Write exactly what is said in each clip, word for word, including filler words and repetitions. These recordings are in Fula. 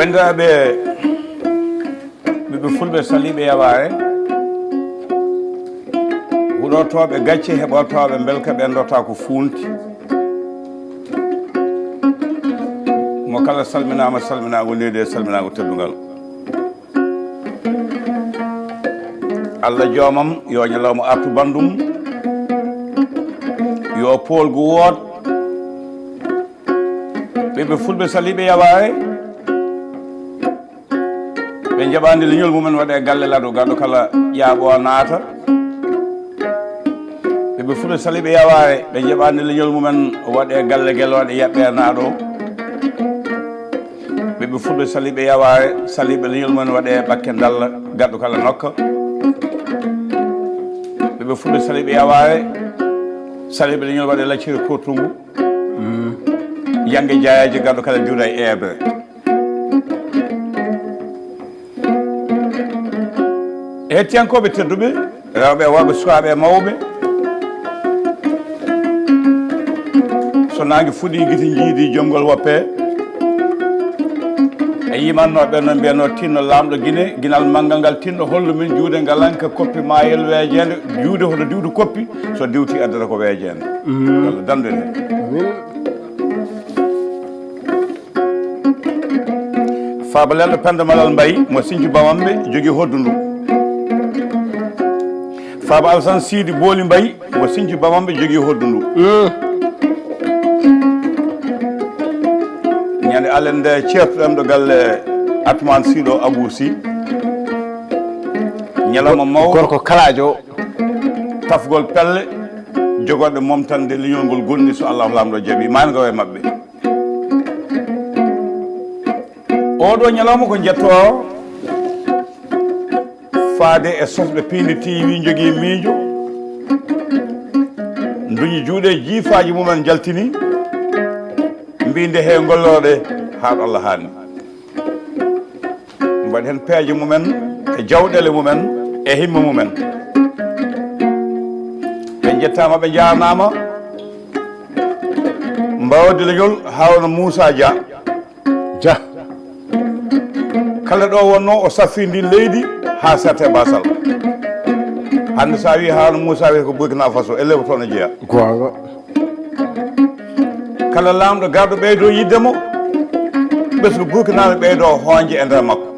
Banndiraaɓe, ɓiɓɓe fulɓe saliiɓe yawaare, huɗotooɓe gacce, heɓotooɓe mbelka, ɓe ndota ko fuunti. Mo kala salminaama, salminaango needi e salminaango teddungal. Allah joomam, yo ñalawma artu banndum, yo poolgu wood. Ɓiɓɓe fulɓe saliiɓe yawaare, ɓe njaɓaani leñol mumen waɗe galle laaɗo, garɗo kala ƴaaɓo naata. Ɓiɓɓe fulɓe saliiɓe yawaare, ɓe njaɓaani leñol mumen waɗe galle gel waɗe yaɓɓe naaɗo. Ɓiɓɓe fulɓe saliiɓe yawaare, saliiɓe leñol mumen waɗe ɓakke ndalla, garɗo kala nokka. Ɓiɓɓe fulɓe saliiɓe yawaare, saliiɓe leñol waɗe lacciri kurtungu. Yange jaayaji garɗo kala diwda e eebre. Hettiyankooɓe tedduɓe, rewɓe e worɓe, sukaaɓe e mawɓe, so naange fuɗi, gite njiidi, jomgol woppe. A yimanno ɓe no mbiyanno tinno laamɗo Gine, ginal manngal ngal tinno hollu min juude ngalanka koppi maayel weejeende, juude hoto diwdu koppi, so diwti addata ko weejeende. Yo Allah dandu en heen. Faaba Lelɗo Penda Malal Mbaye mo Sinthiou Bamamɓe jogii hoddundu. Faaba Alassane Siidi Booli Mbaye mo Sinthiou Bamamɓe jogii hoddundu. Ñande allen nde ceertuɗen ɗo galle Atoumane Sy ɗo Abou Sy. Ñalawma maw gorko kalaajo. Tafgol pelle jogorɗe momtande leñol ngol gonni so Allahu Laamɗo jaɓi. Maa en ngaw e maɓɓe. Oɗo ñalawma ko jettoowo faade e sosɓe Piindi T V jogii miijo, nduñi juuɗe jiifaaji mumen njaltini, mbiinde he ngollooɗe haa ɗo Allah haani. Mbaɗi heen peeje mumen e jawɗele mumen e himma mumen. Ɓe njettaama, ɓe njaarnaama. Mbawde leñol Harouna Moussa Dia. Dia. Kala ɗo wonno o saffi ndin leydi haa sarte basal. Hannde so a wi Harouna Moussa wiyata ko Burkina Faso, ellee ko toon o jeeya. Goonga. Kala laamɗo garɗo ɓeydo yidde mo, ɓesngu Burkinaaɓe ɓeydo hoonje e nder makko.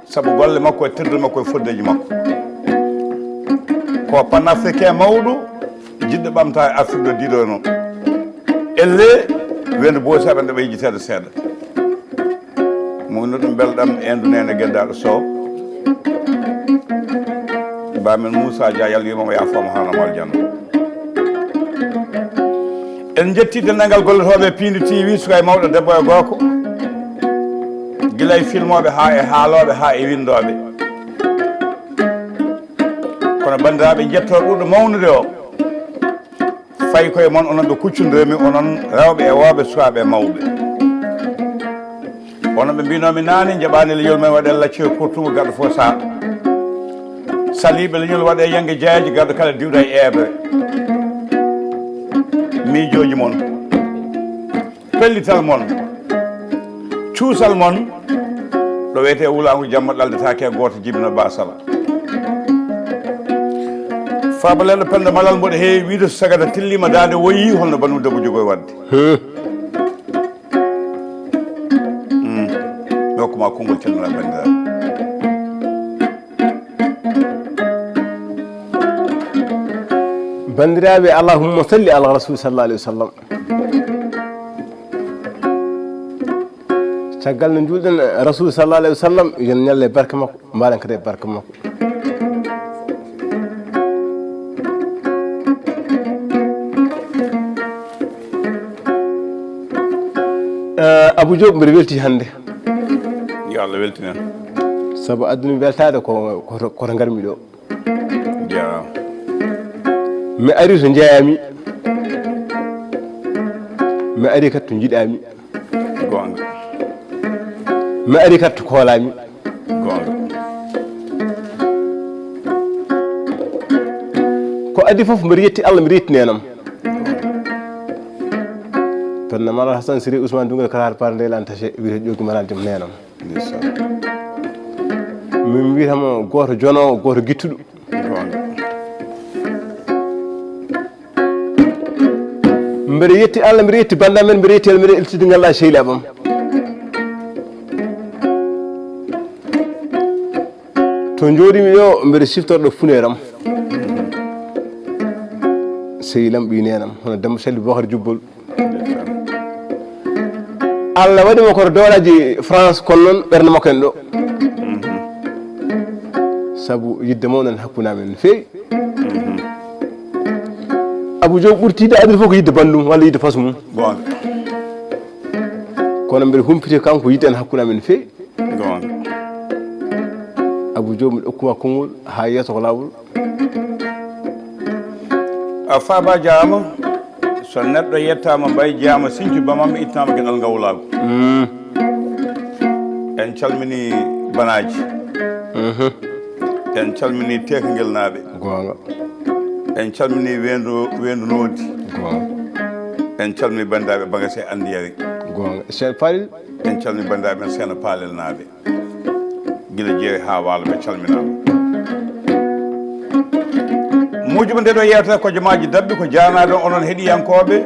Sabu golle makko e teddule makko e foddeeji makko. Ko panafricain mawɗo, jiɗɗo ɓamtaare Afrique ɗo diiɗo e noon. Ellee, weendu Boosaɓe nde ɓe yejjiteede seeɗa. Mo wonno ɗum belɗam e ndu neene Geddaaɗo Sow. Baamen Moussa Dia, Yallah yurmomo, yaafoma, haanamo aljanna. En jetti denndangal gollotooɓe Piindi T V, suka e mawɗo, debbo e gorko, gila e filmooɓe haa e haalooɓe haa e winndooɓe. Kono banndiraaɓe, njettoo ɓurɗo mawnude o, fayi koye mon, onon ɓe kuccundirmi, onon rewɓe e worɓe, sukaaɓe e mawɓe. Wonno ɓe mbinomi naane, njaɓaani leñol men waɗe lacciri kurtungu, garɗo fof saha. Saliiɓe leñol waɗe yannge jaayaji, garɗo kala diwda e eebre. Miijooji mon, pellital mon, cuusal mon, ɗo wiyetee wulaango jamma ɗaldetaake e gooto jibina baasal. Faaba Lelɗo Penda Malal, mboɗo heewi wiide so sagata tellima daande woyi, holno banndum debbo jogoy waɗde. Mi hokkuma konngol, calmina banndiraaɓe. Banndiraaɓe, allahumma salli ala rasul sallallahu alayhi wa sallam. Caggal no njuulɗen rasul sallallahu alayhi wa sallam, yo ñalle barke makko, mbaɗen kadi e barke makko. Eh, Abou Diop, mbiɗa welti hannde. Yo Allah weltinen. Sabu addumi weltaade ko, ko, koto ngarmi ɗo. Jaaraama. Mi ari to njeeyami. Mi ari kadi to njiɗami. Goonga. Mi ari kadi to koolami. Goonga. Ko adii fof, mbiɗa yetti Allah, mbiɗa yettini enam. Sanna Mara Hassan Siri Ousmane Dungal Karaar Par Ndeylaan Taché wiyete Ƴoogi Maraade Neenam. Ndeysaan. Min mbiyata mo gooto jonoowo, gooto gittuɗo. Goonga. Mbeɗa yetti Allah, mbeɗa yetti banndaam en, mbeɗa yetti Allah, mbeɗa eltidi ngal sehilaaɓe am. To njooɗimi ɗo, mbeɗa siftorɗo funeeram. Sehil am, ɓii neenam, hono Demba Sali Bokar Jubbol. Allah waɗi mo koto doolaaji France, kono noon ɓernde makko en ɗo. Sabu yidde mawɗo en hakkunde amen no feewi. Abou Diop ɓurtiiɗo aduna fof ko yidde banndum walla yidde fas mum. Goonga. Kono mbeɗa humpiti kanko yidde en hakkunde amen no feewi. Goonga. Abou Diop, mi ɗokkuma konngol haa yeeso ko laawol. A faaba jaama, so neɗɗo yettaama mbay jaama sinci bamam ittama geɗal ngawlaagu. Mm. En calmini banaaji. Mhm. En calmini teekangel naaɓe. Goonga. En calmini weendu, weendu noodi. Goonga. En calmini banndiraaɓe bagase anndiyari. Goonga. Seeɗa Falil. En calmini banndiraaɓe men Seeno Paalel naaɓe. Gila Jeeri haa Waalo, ɓe calminaama. Muujuba nde ɗo yeewtere ko jomaaji dabbi ko jaanaaɗo onon heɗiyankooɓe.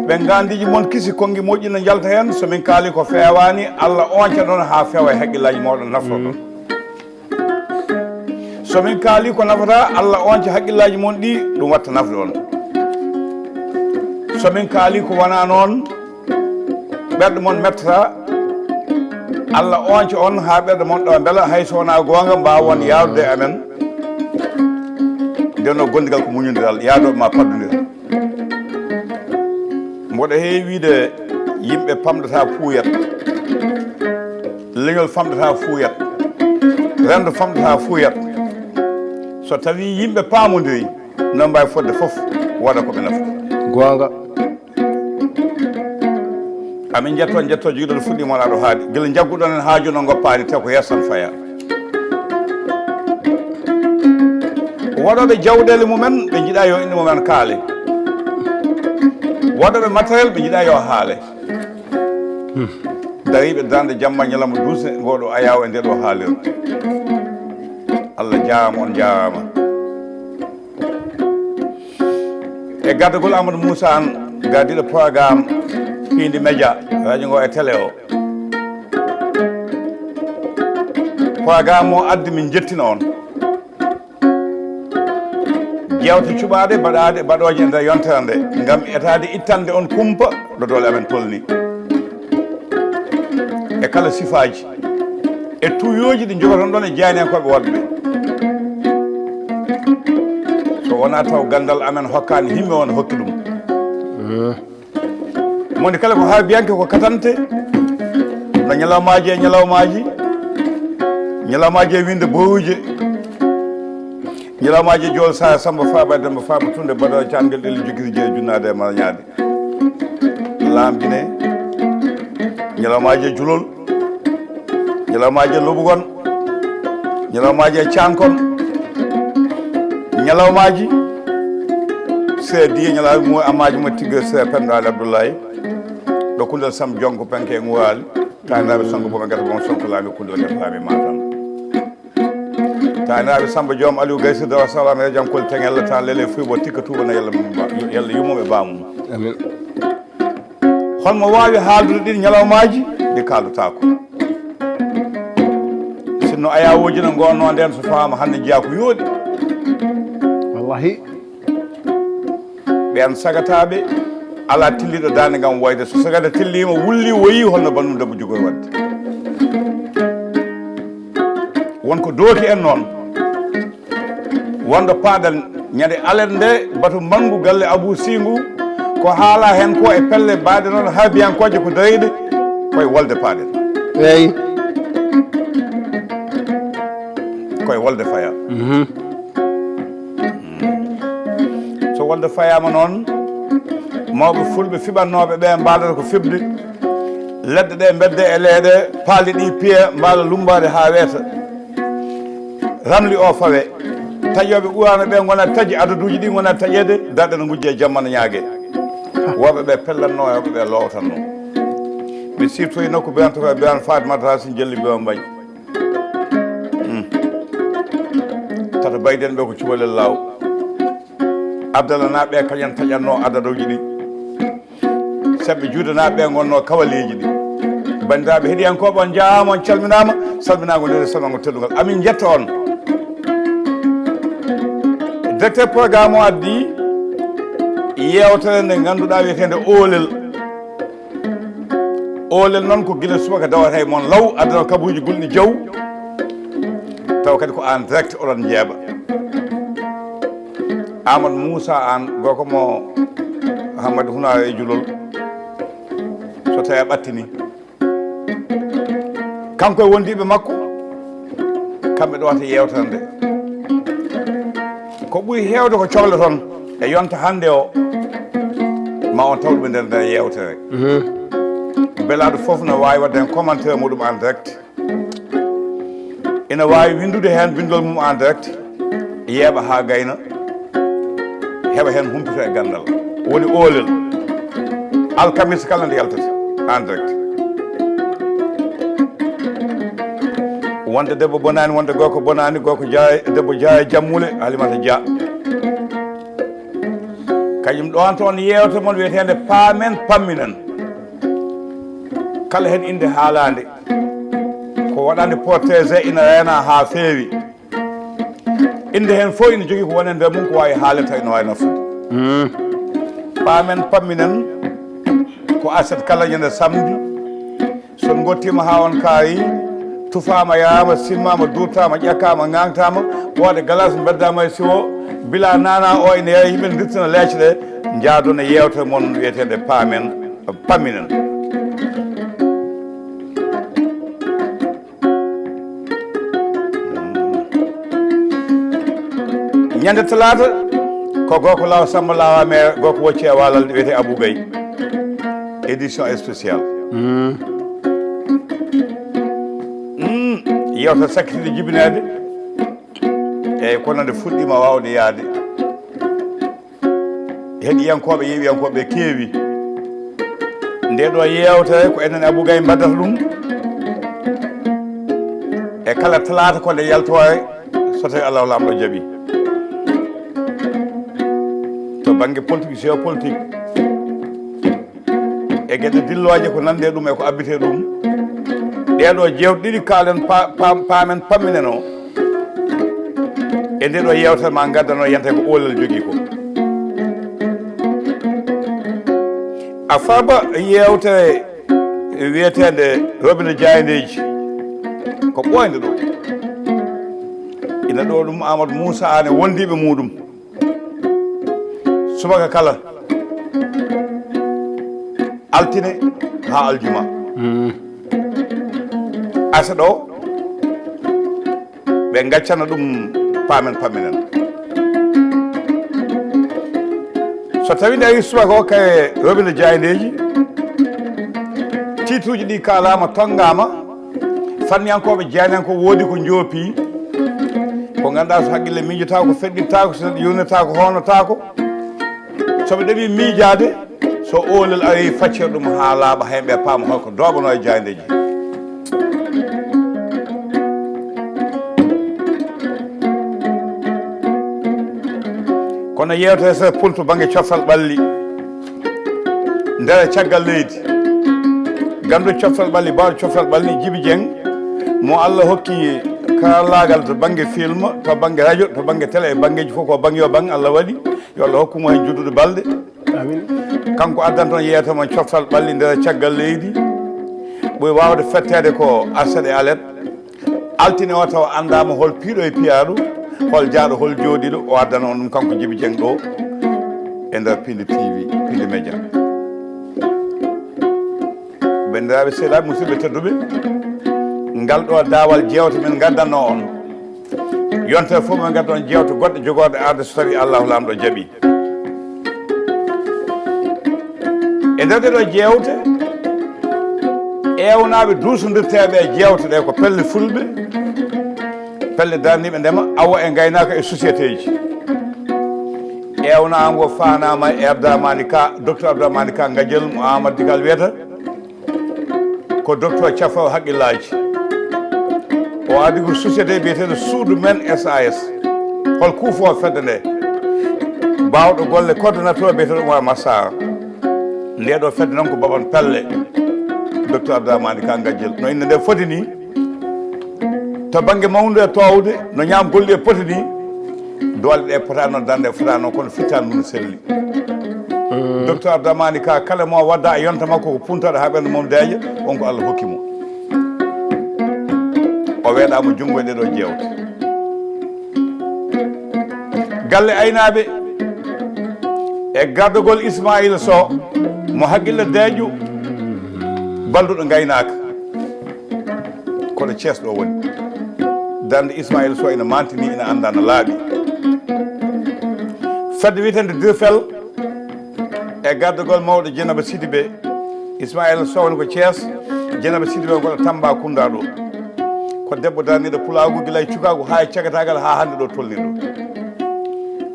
Ɓe ngaandiiji mon kisi konngi moƴƴi no njalta heen. So min kaali ko feewaani, Allah oonca ɗon haa feewa e haqqillaaji mooɗon nafroɗon. So min kaali ko nafata, Allah oonca haqqillaaji mon ɗi, ɗum watta nafde on. So min kaali ko wonaa noon, ɓerɗe mon mettata, Allah oonca on haa ɓerɗe mon ɗo mbela hay so wonaa goonga mbaawon yaarude e amen. Nden no gondigal ko muñondiral, yaadooɓe ma paddondiral. Mboɗo heewi wiide yimɓe pamɗata puuyat, leñol famɗata fuuyat, renndo famɗata fuuyat. So tawii yimɓe paamondirii, no mbaawi fodde fof, waɗa ko ɓe nafata. Goonga. Amin njetto, njetto jogiɗon fuɗɗiima wonaa ɗo haaɗi. Gila njagguɗon en haa jooni on ngoppaani, te ko yeeso tan fayaa. Waɗooɓe jawɗeele mumen, ɓe njiɗaa yo innde mumen kaale. Waɗooɓe matériel, ɓe njiɗaa yo haale. Dariiɓe darnde jamma ñalawma duusde, ngoo ɗo ayaawo e ndee ɗo haalirde. Allah jaaraama, on njaaraama. E gardagol Amadou Moussa Anne, gardiiɗo programme Piindi Média, radio ngo e télé o. Programme o addi min njettina on. Jeewte cuɓaaɗe baɗaaɗe baɗooje e nder yontere nde ngam etaade ittande on kumpa ɗo doole amen tolni. E kala sifaaji. E tuuyooji ɗi njogoton ɗon e jeyaniyankooɓe woɗɓe. So wonaa taw ganndal amen hokkaani himɓe on hokki ɗum. Moni kala ko harbiyanke ko katante, no ñalawmaaji e ñalawmaaji, ñalawmaaji e winde boruuje, ñalawmaaji e jool saya Samba Faaba e Demba Faaba Tunde Badara Caangel ɗelli jogiri jeere junnaade e marañaade. Laamjine, ñalawmaaji e julol, ñalawmaaji e loɓugol, ñalawmaaji e caankol, ñalawmaaji seediye, ñalawmaaji mo Amaaji mo Tigre Seer Penndaali Abdullahi, ɗo Kundel Sam Jonko Penke e Ŋuuraali, taaniraaɓe Sonko Booɓe Gata Boom Sonko Laami Kundel Gata Laami Matam. Taaniraaɓe Samba Joom Aliou Gaysi Dawa Salam e Jam Koli Teŋella Tan Lele Fuy Bo Tikka Tuuba na Yalla mum ba, Yalla yumum e baamum. Amin. Holmo waawi haaldude ɗin ñalawmaaji ɗi kaaldotaako? Sinno ayawooji no ngonno nden so faama hannde jeyaa ko yooɗi. Wallahi. Ɓen sagataaɓe alaa tilliiɗo daande ngam woyde. So sagata tilliima, wulli, woyi, holno banndum debbo jogori waɗde? Won ko dooki en noon. Wonɗo paaɗal ñande alet nde, batu manngu galle Abuu Sii ngu, ko haalaa heen ko e pelle baɗe noon harbiyankooje ko dareyɗe, koye wolde paaɗen. Eey. Koye wolde fayaa. Mhm. So wolde fayaama noon, mawɓe fulɓe fiɓannooɓe ɓe mbaadata ko fiɓde, leɗɗe ɗe mbedde e leeɗe, paalɗe ɗi piya, mbaala lummbaade haa weeta. Ramli o fawe. Taƴooɓe Quraana ɓe ngona taƴi, adaduuji ɗi ngona taƴeede, darɗe no ngujje jamma no ñaage. Worɓe ɓe pellatno, worɓe ɓe lowtanno. Mi sirtoyi nokku biyanto ko biyan Fatimata Racine Jelli Biwa Mbañ. Hmm. Tata bayden ɓe ko cubalel law. Abdallah na ɓe kañan taƴanno adadawji ɗi. Saɓɓe juuɗe na ɓe gonno kawaleeji ɗi. Banndiraaɓe heɗiyankooɓe, on njaaraama, on calminaama, salminaango nden e salmango teddungal. Amin njetta on. Directeur programme o addi yeewtere nde ngannduɗaa wiyeteende Oolel. Oolel noon ko gila subaka dawata e mon law, addana kabuuji gulɗi jaw. Taw kadi ko en direct oɗon njeeɓa. Amadou Moussa Anne, gorko mo Hammadi Hunaare e Julol. So tawi a ɓattini. Kanko e wondiiɓe makko, kamɓe ɗo wata yeewtere nde. Ko ɓuri heewde ko cohla toon e yonta hannde o, ma on taw ɗum e nder nder yeewtere. Mhm. Belaaɗo fof no waawi waɗde heen commentaire muɗum en direct. Ina waawi winndude heen binndol mum en direct, yeeɓa haa gayna, heɓa heen humpito e ganndal. Woni oolel. Alkamisa kala nde yaltata en direct. Wonde debbo bonaani, wonde gorko bonaani, gorko jeyaa, debbo jeyaa e jammuule, Halimata Dia. Kañum ɗowanto on yeewtere mon wiyeteende Paamen Pamminen. Kala heen innde haalaande, ko waɗande protégé ina reena haa feewi. Innde heen fof ina jogii ko woni e nder mum ko waawi haalde tawi ina waawi naftude. Mm. Paamen Pamminen ko aset kala ñande samedi. So on ngottiima haa on kaayi, tufaama, yaraama, simmaama, duurtaama, ƴakkaama, ŋaaŋtaama, ɓooyde galas, mbeddaama e siwo, bila naana o ene yaha, yimɓe ndirtina leece ɗe, njaadon e yeewtere mon wiyeteende Paamen, Pamminen. Ñande talaata, ko gorko Law Samba Lawa, mais gorko wocci e Walalde, wiyetee Abou Gaye. Édition spéciale. Mm. Mm. Yewta sakkitiiɗo jibineede. Eeyi, kono nde fuɗɗiima waawde yahde. Heɗiyankooɓe, yeeɓiyankooɓe keewi. Nde ɗo yeewtere ko enen Abou Gaye mbaɗata ɗum. E kala talaata ko nde yaltoore, so tawi Allahu Laamɗo jaɓi. To bannge politique, géopolitique, e geɗe dillooje ko nande ɗum e ko abbite ɗum. Ɗee ɗo jeewte ɗiɗi kaalen pa-, pa-, paamen pamminen o. E nde ɗo yeewtere ma ngaddano yante ko oolel jogii ko. A faaba yeewtere wiyeteende Robinet Jaayndeeji ko ɓooynde ɗo. Ina ɗo ɗum Amadou Moussa Anne wondiiɓe muɗum. Subaka kala, altine haa aljuma. Mm. Asa ɗo, ɓe ngaccana ɗum paamen pamminen. So tawi nde ari subaka o kay Robinet Jaayndeeji, tiituuji ɗi kaalaama, tonngaama, fanniyankooɓe jaayndiyankooɓe woodi ko njoopi, ko ngannduɗaa so haqqille miijotaako, feɗɗitaako, so neɗɗo yurnitaako, hoonotaako. So ɓe ɗeɓi miijaade, so oolel ari, faccere ɗum haa laaɓa, heen ɓe paama holko dooɓanoo e jaayndeeji. Kono yeewtere so pulto bannge coftal ɓalli, ndera caggal leydi. Ganndo coftal ɓalli, baawɗo coftal ɓalli, Jibi Jeŋ, mo Allah hokki karallaagal to bannge film, to bannge radio, to bannge télé, e banngeeji fof ko bannge yo bannge Allah waɗi, yo Allah hokku mo heen juddude balɗe. Amin. Kanko addanto on yeewtere mon coftal ɓalli ndera caggal leydi. Ɓuri waawde fetteede ko aset e alet. Altine o tawa anndaama hol piiɗo e piyaaɗo, hol jaaɗo, hol jooɗiiɗo, o addana on ɗum kanko Jibi Jeŋ ɗo e nder Pindi T V, Pindi Média. Banndiraaɓe, sehilaaɓe, musidɓe tedduɓe, ngal ɗo daawal jeewte min ngaddanno on. Yontere fof min ngadda on jeewte goɗɗe jogorɗe arde so tawi Allahu Laamɗo jaɓi. E nder ɗeɗo jeewte, eewnaaɓe duusondirteeɓe e jeewte ɗe ko pelle fulɓe, pelle darniiɓe ndema, awo e ngaynaaka e société ji. Eewnaango faanaama e Abdramani Ka, Docteur Abdramani Ka Ngajel mo Aamadu Digal wiyata, ko docteur cafoowo haqqillaaji. O ardii ko société biyeteeɗo Suudu Men S A S. Hol kuufoowo fedde nde? Baawɗo golle coordonnateur biyeteeɗo Oumar Massara. Ndee ɗoo fedde noon ko baban pelle, docteur Abdramani Ka Ngajel. No innde nde foti nii, to bannge mawnde e toowde, no ñaamgol ɗi e poti nii, doole ɗe potaano darnde, fotaano kono fittaandu no selli. Docteur Abdramani Ka, kala mo wadda e yonta makko ko puntaɗo haa ɓernde mum deeƴa, on ko Allah hokki mo. O weeɗaama junngo e ɗee ɗoo jeewte. Galle aynaaɓe e gardagol Ismaïla Sow, mo haqqille deeƴƴo, balduɗo ngaynaaka. Kono Thiès ɗo woni. Darnde Ismaïla Sow ina mantini, ina annda no laaɓi. Fedde wiyetende Dirfel e gardagol mawɗo Dieynaba Sidibé. Ismaïla Sow woni ko Thiès, Dieynaba Sidibé woni ko ɗo Tambacounda ɗo. Ko debbo darniiɗo pulaagu gila e cukaagu haa e cagataagal haa hannde ɗo tolni ɗo.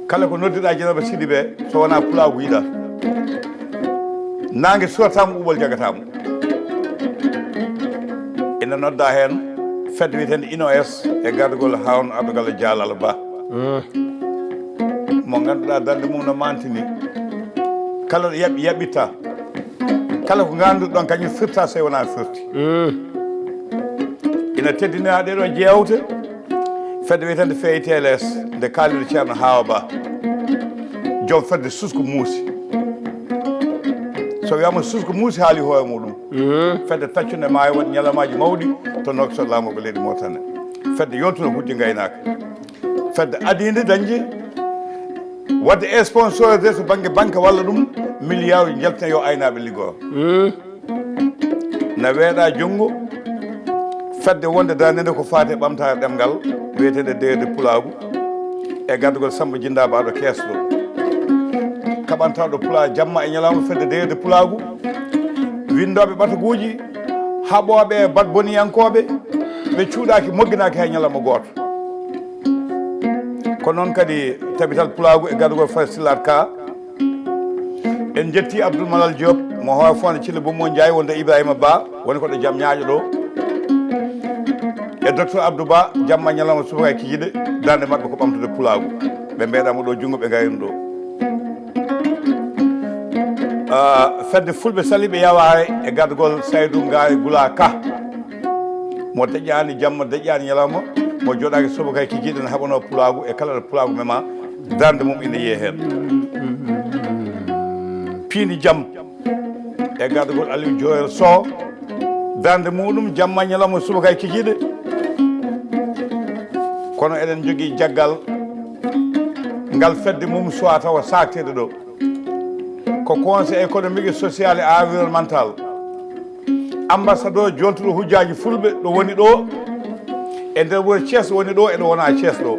Kala ko noddiɗa Dieynaba Sidibé, so wonaa pulaagu yiɗa. Naange surataamo, ɓuuɓol jagataamo. Ina nodda heen fedde wiyetende Ino S e gardagol Harouna Abdou Gallo Dialalo Ba. Mo ngannduɗaa darnde mum no mantini. Kala ɗo yaɓi, yaɓitta. Kala ko ngannduɗon kañum firta, so wonaa firti. Ina teddinaa ɗee ɗoo jeewte. Fedde wiyetende F I T L S, nde kaaliiɗo Ceerno Hawa Ba, joom fedde Susko Muusi. So wiyaama Susko Muusi, haali hoore muɗum. Fedde taccunde maayo waɗi ñalawmaaji mawɗi to Nouakchott, laamorgo leydi Mauritanie. Fedde yoltude hujja ngaynaaka. Fedde adiinde dañde waɗde sponsorisé to bannge banque walla ɗum, miliyaaruuji njaltina yo aynaaɓe liggoro. Na weeɗa junngo fedde wonde darnde nde ko faati e ɓamtaare ɗemngal, wiyeteende Deerde Pulaagu, e gardagol Sammba Jinnda Ba ɗo Kees ɗo. Kaɓantaaɗo Pulaar jamma e ñalawma fedde Deerde Pulaagu, winndooɓe ɓatakuuji, haɓooɓe e badboniyankooɓe, ɓe cuuɗaaki, mogginaaki hay ñalawma gooto. Ko noon kadi Tabital Pulaagu e gardagol Fay Silaat Ka. En njetti Abdoul Malal Diop, mo hoore Fonde Thille Bummo Ndiaye, wonde Ibrahima Ba, woni ko ɗo Jam Ñaaƴo ɗo. E docteur Abdou Ba, jamma ñalawma subaka e kikiiɗe, darnde maɓɓe ko ɓamtude pulaagu. Ɓe mbeeɗaama ɗo junngo, ɓe ngayno ɗo. Ah, fedde Fulɓe saliiɓe yawaare e gardagol Saydu Ngaari Gula Ka. Mo deƴƴaani jamma, deƴƴaani ñalawma, mo jooɗaaki subaka e kikiiɗe, ne haɓanoo pulaagu e kala ɗo pulaagu mema, darnde mum ina yiyee heen. Piindi jam e gardagol Aliou Joel Sow, darnde muɗum jamma ñalawma subaka e kikiiɗe. Kono eɗen njogii jaggal ngal fedde mum suwaa tawa saakteede ɗo. Ko Conseil économique et social et environnemental. Ambassadeur joltuɗo hujjaaji Fulɓe ɗo woni ɗo, e nder wuro Thiès woni ɗo, e ɗo wonaa Thiès ɗo.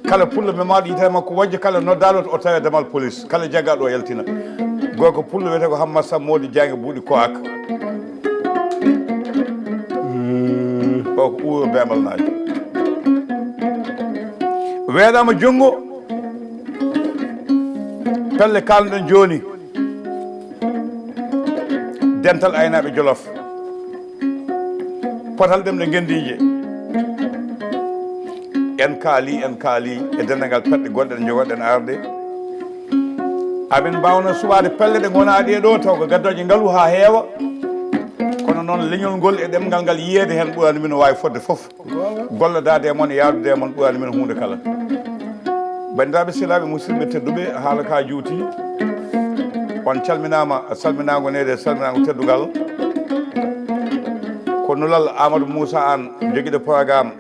Kala pullo memaaɗo yitere makko wojja, kala noddaaɗo o tawa e damal police, kala jaggaaɗo o yaltina. Gorko pullo wiyetee ko Hammat Sam Moodi Jaañe Buuɗi Koak. O ko uuro Beembal Naajo. Weeɗaama junngo, pelle kaalnoɗen jooni, dental aynaaɓe Jolof, potal ɗemɗe ngenndiije. En kaali, en kaali e denndaangal peɗɗe gonɗe ɗe njogoɗen arde. Amin mbaawno suɓaade pelle ɗe ngonaa ɗee ɗoo, taw ko gaddooje ngalu haa heewa. Kono noon, leñol ngol e ɗemngal ngal, yiyeede heen ɓurani min waawi fodde fof. Gollodaade e mon, yaadude e mon ɓurani min huunde kala. Banndiraaɓe, sehilaaɓe, musidɓe tedduɓe, haala ka juuti. On calminaama, salminaango neede, salminaango teddungal. Ko nulal Amadou Moussa Anne, jogiiɗo programme,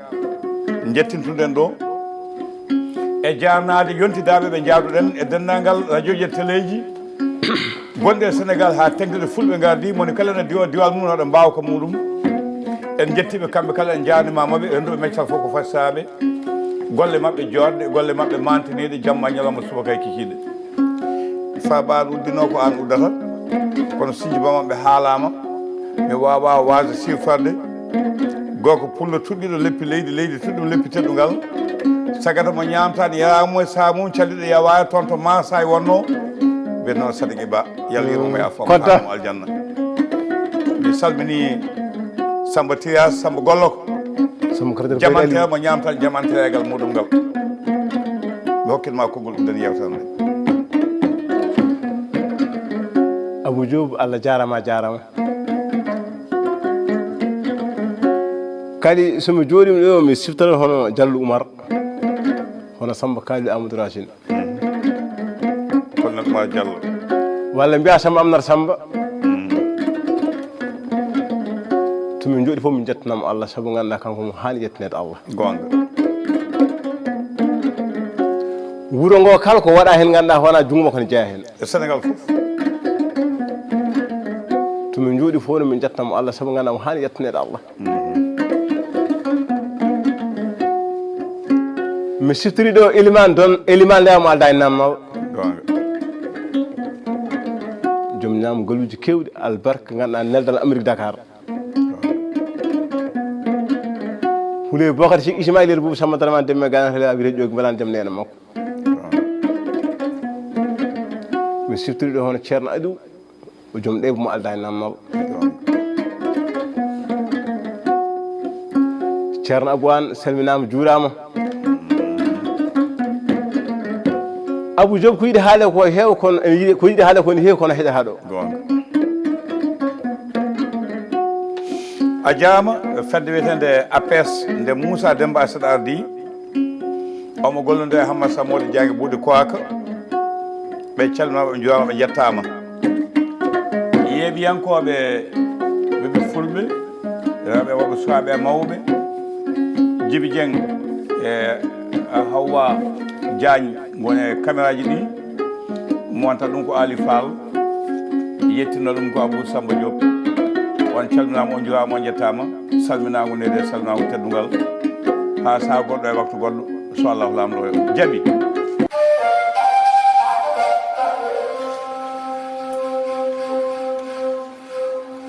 njettintuɗen ɗo. E jaarnaade yontidaaɓe ɓe njaaduɗen e denndaangal radio ji e teleeji gonɗi e Sénégal, haa teŋtude Fulɓe ngardi, moni kala ene diwa diwal mum, waɗa mbaawka muɗum. En njettii ɓe kamɓe kala, en njaarnimaama ɓe, renndooɓe meccal fof ko fatisaaɓe. Golle maɓɓe jooɗɗe, golle maɓɓe maantiniiɗe, jamma ñalawma subaka e kikiiɗe. Faaɓaani uddinoo ko aan uddata, kono sinji ba maɓɓe haalaama, mi waawaa waasde sirfarde. Gorko pullo tuɗɗiiɗo leppi leydi, leydi tuɗɗum leppi teddungal. Sagata mo ñaamtaan yaraa mo e saamum calliɗo yawaare toon to Maasaay wonno. Mbiyetnoo Sadiki Ba, Yalla yurmo mo, yaafo mo, konta mo aljanna. Mi salmini Samba Tiyas, Samba Golloko. Samba Kardel Jamanteer mo ñaamtaan jamanteegal muɗum ngal. Mi hokkit ma konngol uddan yewtere nde. Abou Diop, Allah jaarama, a jaarama. Kadi so mi jooɗiima ɗo, mi siftora hono Jallo Umar, hono Samba Khalil Amadou Racine. Kono ma Jallo. Walla mbiya Samba Amnar Samba. To min jooɗi fof min njettanamo Allah, sabu ngannduɗaa kanko mo haani yettineede Allah. Goonga. Wuro ngo kala ko waɗa heen ngannduɗaa wona junngo makko ne jeyaa heen. E Sénégal fof. To min jooɗi fof no min njettanamo Allah, sabu ngannduɗaa mo haani yettineede Allah. Mi siftori ɗo Eliman Don, Eliman Lewa mo Alda e Nammal. Goonga. Joom ñaam galuuji keewɗi, albarka, ngannduɗaa neldal Amérique Dakar. Huley Bokar Sik Ismaïl Boubou Samba Dramane Demme Gana Hela Abi Rejo Mbalan Jam Nena Makko. Mi siftori ɗo hono Ceerno Aliou, o joom ɗeɓe mo Alda e Nammal. Ceerno Abou An salminaama, juuraama. Abou Diop ko yiɗi haale ko heew kono ene yiɗi, ko yiɗi haale ko ne heewi kono heɗa haɗo. Goonga. A jaama, fedde wiyetende A P S nde Moussa Demba Asad ardi. Omo gollodo e Hammad Samode Diagne Buuɗi Koaka. Ɓe calminaama, ɓe njuuraama, ɓe njettaama. Yeeɓiyankooɓe, ɓe ɓe fulɓe, rewɓe, worɓe, sukaaɓe e mawɓe. Jibi Dieng e Hawwa Diagne ngoni e caméra ji ɗi. Monta ɗum ko Ali Fall, yettina ɗum ko Abou Samba Diop. On calminaama, on njuuraama, on njettaama. Salminaango nde, salminaango teddungal. Haa sahaa goɗɗo e waktu goɗɗo, so Allah laamɗo. Jabi.